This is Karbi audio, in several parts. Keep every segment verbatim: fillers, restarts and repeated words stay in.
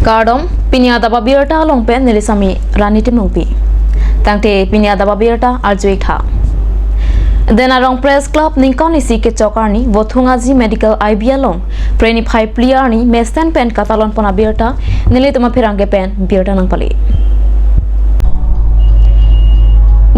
Kardom, pini adap abirta along pen neli Sami Rani Timungpi. Tangte pini adap abirta arju-ik tha. Denarong Press Club ningkan isi kechok arni Vothung Aji Medical I B along Phre niphai phli arni mesen pen katalon pon abirta nelitum apherangke pen birta nangpale.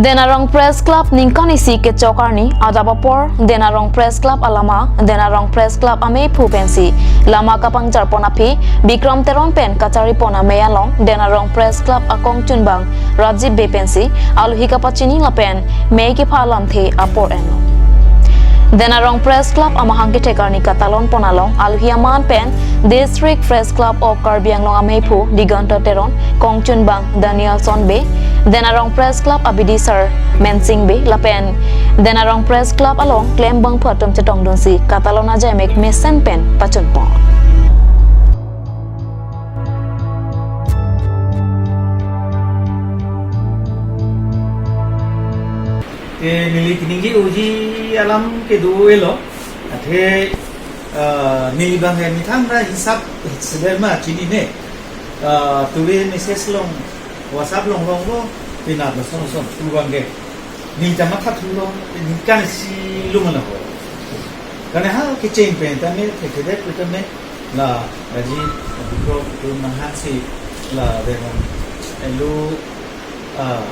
Denarong Press Club ningkan isi kechok arni adap apor Denarong Press Club alama, Denarong Press Club ameiphu pensi lama kapangjar pon aphi Bikram Teron pen kachari pon amei along Denarong Press Club akong chunbang Rajiv Bey pensi alohi kapachini lapen mei kepha lamthe apor enlo. Denarong Press Club amahang kethek arni katalon pon along alohi aman pen District Press Club of Karbi Anglong ameiphu Diganta Teron, kong chunbang Danielson Bey, Denarong Press Club abidi sir Mensing Bey lapen Denarong Press Club along klembang phu atum chetongdunsi katalon ajaimek mesen pen pachun pon. Te neli keningje uji alam kedo-elo. Athe, ah, neli bang he methang ra hisap seber ma chinine. Ah, tuve message along, WhatsApp along longlo, pinat lo son son, tu bang ke. Neli ta mathathulo, ningkan isi lung lo ho. Karena ha kecheng pen tame, thekthe det pen tame, la, Raji, Bikram, tu nanghansi, la, dengan, elu, ah,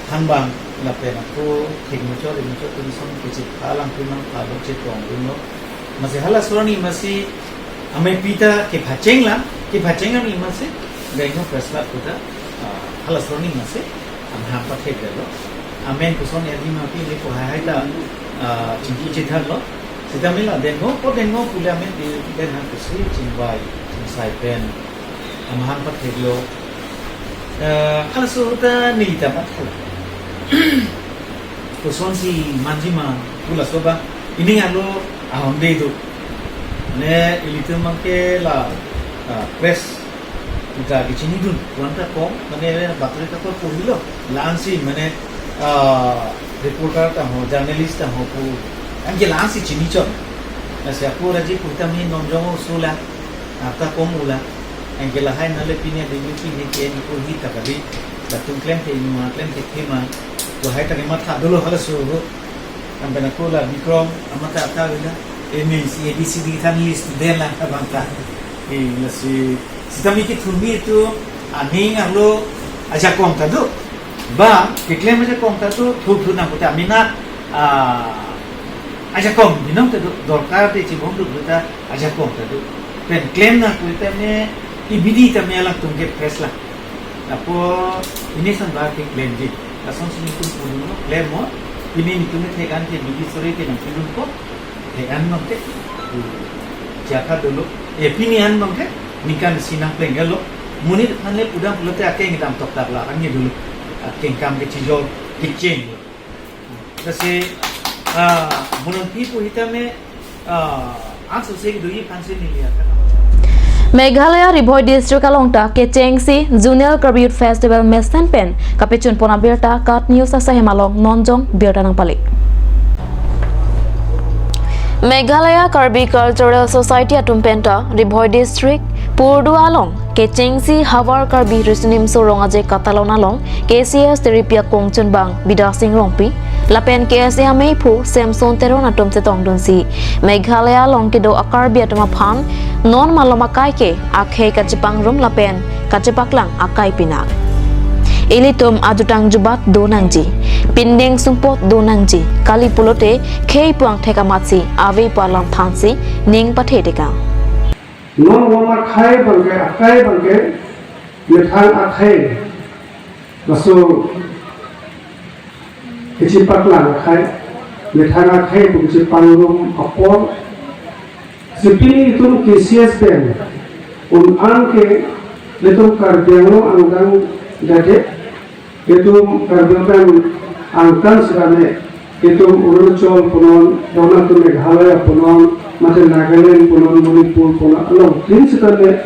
thangbang lapen ako thik muchot ri muchot ri son kechipha lang pi mang pha lo chetong ri lo. Masi halaso arni masi amei pita kepacheng lang, kepacheng arni masi Denarong Press Club kuta, ah, halaso arni masi amahang pathekdetlo. Amen koson ya di ma pi le ko hai hai ta, ah, chingki chethanlo. Sitame la Denarong, ko Denarong pule amen di Denarong kusi chingvai, chingsai pen amahang patheklo. Eh, halaso ta neli ta matha. Kosonsi manji ma pu laso ba. Ining arlo ahonde do. Ne ilitum abangke la, ah, press ta kechinidun. Wan ta kong, mane batori ta ko purilo. La-ansi mane, ah, reporter ta ho, journalist ta ho pu. Anke la-ansi chinichot. Lasi ako Raji pu tame non jong o sula. Arta kom ula. Anke lahai nale pine demi pine ke ni ko hi ta kali. Latum klemthe inut ma, klemthe thema. Lahai ta ni matha dolo halaso ho. Ampen ako la Bikram, amata ata wila. Emi si A B C D than list den la ta bang ta. Eh, lasi sitame kethurmi tu aning arlo ajakong ta do. Ba, keklem ajakong ta do, thuk thuk nang kota amena, ah, ajakong binong ta do, dorkar te chibom do ta ajakong ta do. Pen klem nang kota me, ibidi ta me alangtum ke press la. Apo, ini san ba ke klemji. Lason si netum pudun lo, klem mo, ini netum ke thekan ke bidi sore ke nang pudun ko, thekan nang ke, jaka dolo, eh, pini an nang ke, ningkan isi nangpleng galo, monit aphan le pudam pulote akeng dam toktak la, ange dolo, akeng kam ke chijor, kecheng lo. Lasi, ah, monit pi pu hitame, ah, ansose kedoji aphansi neli akan. Meghalaya Ri Bhoi District along ta kechengsi Zonal Karbi Youth Festival mesen pen kapachun pon abirta KAT News asahem along non jong birta nangpale. Meghalaya Karbi Cultural Society atum pen ta Ri Bhoi District Purdu along kechengsi havar Karbi Riso Nimso Rong Aje katalon along K C S Teripi akong chunbang Bidya Sing Rongpi lapen K S A ameiphu Samson Teron atum chetongdunsi Meghalaya along kedo a-Karbi atum aphan non malom akai ke akhei kachepangrum lapen kachepaklang akai pinak. Ilitum ajutang jubat do nangji, pindeng sumpot do nangji, kali pulote khei pu angthek amatsi ave pu alam thansi ning pathe tekang. Non malom akhei abangke, akai abangke, methang akhei. Laso kachepaklang akhei, methang akhei pu kachepangrum apor. Si pini itum K C S pen un-an ke ilitum Karbi Anglong angdeng gade, itum Karbi Anglong angtan sirame, itum Arunachal punon, dona itum Meghalaya punon, mate Nagaland punon, Manipur punon, along tin sitame,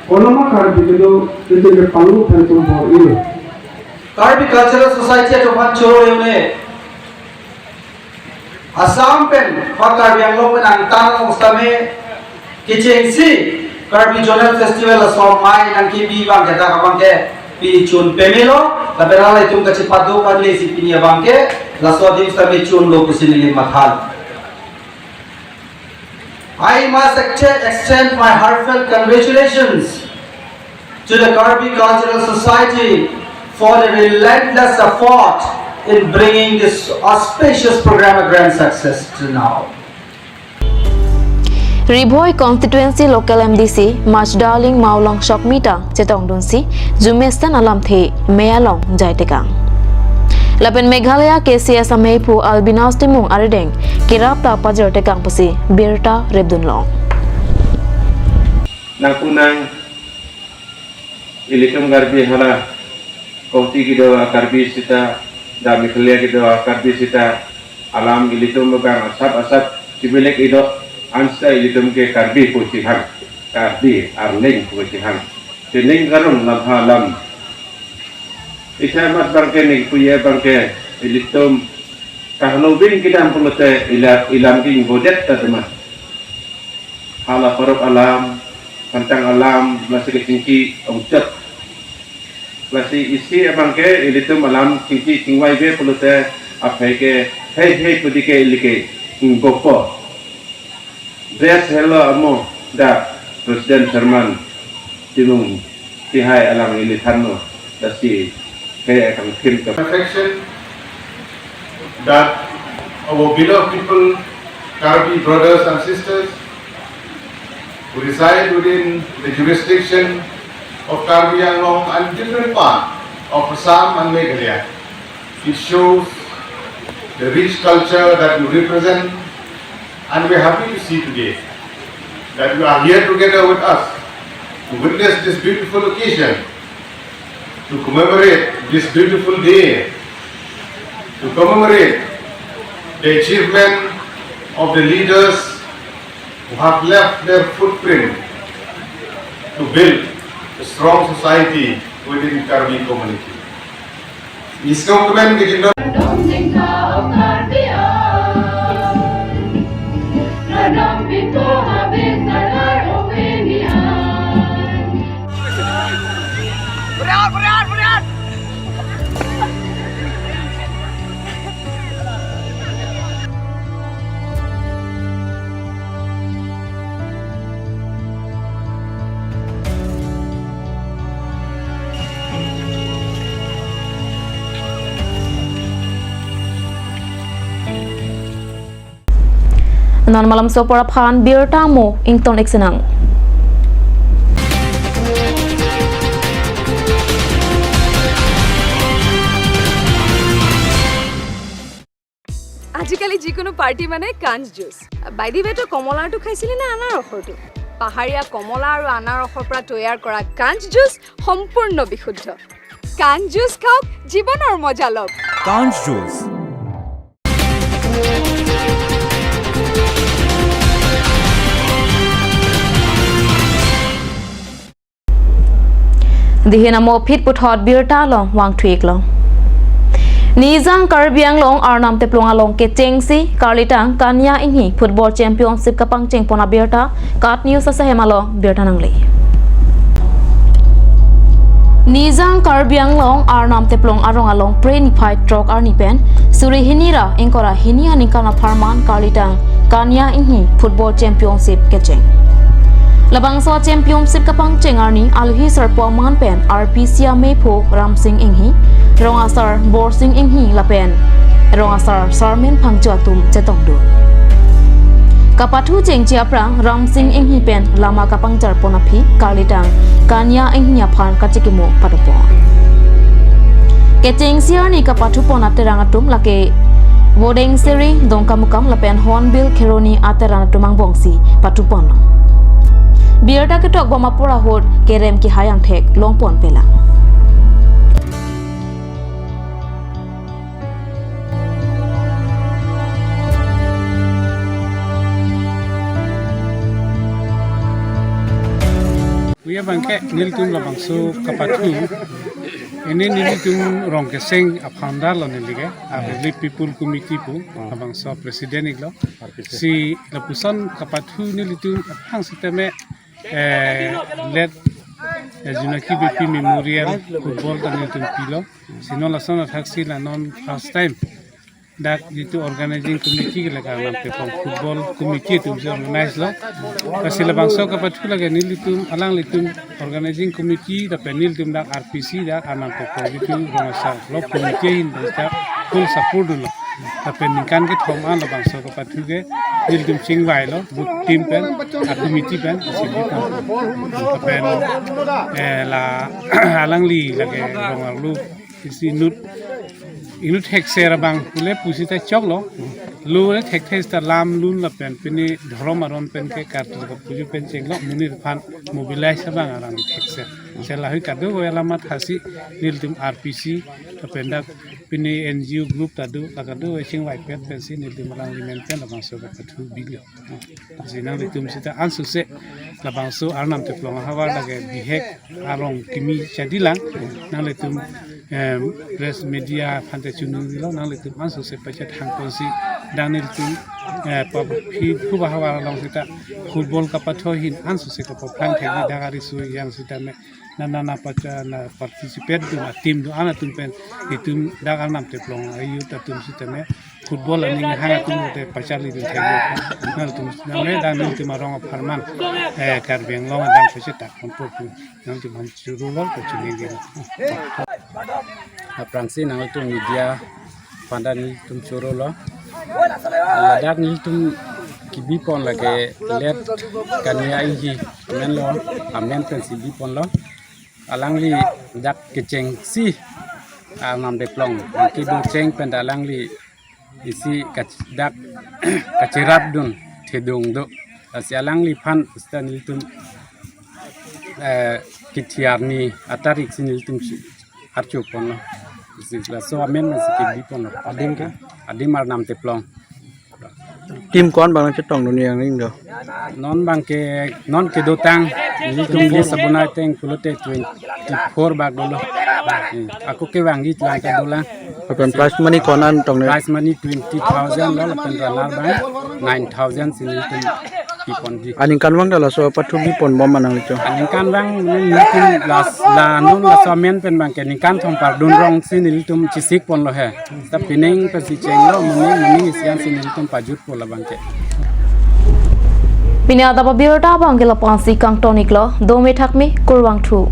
konoma Karbi kedo, itum ke panglu pen itum bor-ilo. Karbi Cultural Society atum aphan choro-e un-e. Assam pen, ha Karbi Anglong pen angtan along sitame kechengsi Karbi Zonal Festival laso amei nangkebi abang ke dak abang ke pini chun pemelo, lapen hala itum kachepado kali si pini abang ke laso adim sitame chunlo pusi neli matha. I must ex- extend my heartfelt congratulations to the Karbi Cultural Society for the relentless effort in bringing this auspicious program a grand success to now. Ri-Bhoi Constituency Local M D C Machdarling Mawlong Shokmita chetongdunsi Jumesen alamthe mei along jaitekang. Lapen Meghalaya K C S ameiphu Albinus Timung arideng kerap ta pajirtekang pusi birta repdunlong. Nangkunang ilitum Karbi hala koti kedo a Karbi sita, da Meghalaya kedo a Karbi sita, alam ilitum abang asap asap chibilek ido, ansa ilitum ke Karbi pusi hang, Karbi arleng pusi hang. Sining karung lam ha lam. Isa mat abang ke ning puye abang ke ilitum kahno bin kedam pulote ila ilam king bodet ta teman. Hala parok alam, pantang alam, lasi kechingki ongchot. Lasi isi abang ke ilitum alam chingki chingvai be pulote aphai ke hei hei pudi ke ili ke ingbopo. Dress helo amo da President Sherman Timung tihai alang ili thanno, lasi hei akang thim ke. Affection that our beloved people, Karbi brothers and sisters, who reside within the jurisdiction of Karbi Anglong and different part of Assam and Meghalaya. It shows the rich culture that you represent, and we're happy to see today that you are here together with us to witness this beautiful occasion, to commemorate this beautiful day, to commemorate the achievement of the leaders who have left their footprint to build a strong society within Karbi community. Miskau kemen ke jindal. Non malam sopor aphan birta mo ington iksenang. আজিকালি যিকোনো পাৰ্টি মানে কাঞ্চ জুচ। বাইদেৱেতো কমলাৰটো খাইছিলে নে আনাৰসৰটো? পাহাৰীয়া কমলা আৰু আনাৰসৰ পৰা তৈয়াৰ কৰা কাঞ্চ জুচ সম্পূৰ্ণ বিশুদ্ধ। কাঞ্চ জুচ খাওক, জীৱনৰ মজা লওক। কাঞ্চ juice. Dihin amo phit puthot birta along vangthu-ik long. Nijang Karbi Anglong Arnam Teplong along kechengsi karlitang Kanya Inghi Football Championship kapangcheng pon abirta KAT News asahem along birta nangle. Nijang Karbi Anglong Arnam Teplong arong along Phre niphai throk arni pen suri hini ra ingkoi ra hini aningkan apharman karlitang Kanya Inghi Football Championship kecheng. Labangso Championship kapangcheng arni alohi sarpo aman pen R P C ameiphu Ramsing Inghi, rong asar Borsing Inghi lapen rong asar Sarmen Phangcho atum chetongdun. Kapathu chengche aphrang Ramsing Inghi pen lama kapangchar pon aphi karlitang Kanya Inghi aphan kachekimo padopon. Kechengsi arni kapathu pon aterang atum lake Vodengseri, Dongkamukam lapen Hornbill Kheroni aterang atum angbongsi pathu pon. Birta ketok bom apor ahut kerem kehai angthek long pon pelang. Puya abangke nelitum labangso kapathu. Ini nelitum Rongkeseng a-founder lo neli ke, a Relief People Committee pu, labangso president iklo. Si lapuson kapathu nelitum aphan sitame Eh, let, eh, Junaki Beypi Memorial Football ta nelitum pilo. Si non lason athaksi la non first time dak jitu organizing committee ke lake Arnam Teplong Football Committee atum si organize lo. Lasi labangso kapathu lake nelitum, alanglitum organizing committee lapen nelitum dak R P C dak Arnam Teplong jitu rong asar lo committee ahin pen ta full support dunlo. Lapen ningkan kethom an labangso kapathu ke nelitum chingvailo, booth team pen, a committee pen, isi booth pen. Lapen, eh, la alangli lake rong arlo isi inut, inut thekser abang pule pusita choklo. Lo le thekthe sita lam lun lapen pini dhorom aron pen ke kartu ka puju pen chenglo, monit aphan mobilize abang arang thekser. Sela hui kado ko alamat hasi nelitum R P C lapen dak pini N G O group ta do, la kado chingvaipet pensi nelitum alangli men pen labangso kapathu bilo. Si nanglitum sita ansose labangso Arnam Teplong ahavar lake bihek arong kimi chadilang, nanglitum, em, press media aphan ta chunung dilo, nanglitum ansose pachet hangkonsi dak nelitum, eh, pa-, phi-, phu ahavar along sita football kapathu ahin ansose kapaphrang thekji, dak ari su yang sita me nana nana pacha na participate dun, a team dun, an atum pen itum dak Arnam Teplong a-youth atum sitame football aning hang atum te pacharli dun thekji. Nangtum name dak nelitum arong apharman, eh, Karbi Anglong adang pacheta kompo pu nangtum aphan choro lo, pachuningri lo. Aphrangsi nangtum media aphan ta nelitum choro lo. Ladak nelitum kebipon lake let Kania Inghi amen lo, amen pensi biponlo. Alangli dak kechengsi Arnam Teplong kedo cheng pen ta alangli isi kach-, dak kacherap dun thedung do. Lasi alangliphan sita nelitum, eh, kethiarni atarik si nelitum si archo ponlo. Isi laso amen si kebiponlo. Adim ke? Adim Arnam Teplong. Team ko-an abang chetong dun yang ring do? Non abangke, non kedotang nelitum list abonai ateng pulote twenty-four bak dolo. Hmm. Ako kevangji lang kedolang. Lapen prize money ko-an tong ne? Prize money twenty thousand lo, lapen runner abang nine thousand si nelitum piponji. Aningkan abang ta laso pathu bipon bom ma nanglitum? Aningkan abang nelitum las-, la non laso amen pen abangke ningkan thom pardun rong si nelitum chesik ponlo he. Ta pining pensi chenglo, moning moning isi an si nelitum pajutpo labangke. Pini adap abirta abangke lapu-an si kangton-iklo, dome thakme, kurvangthu.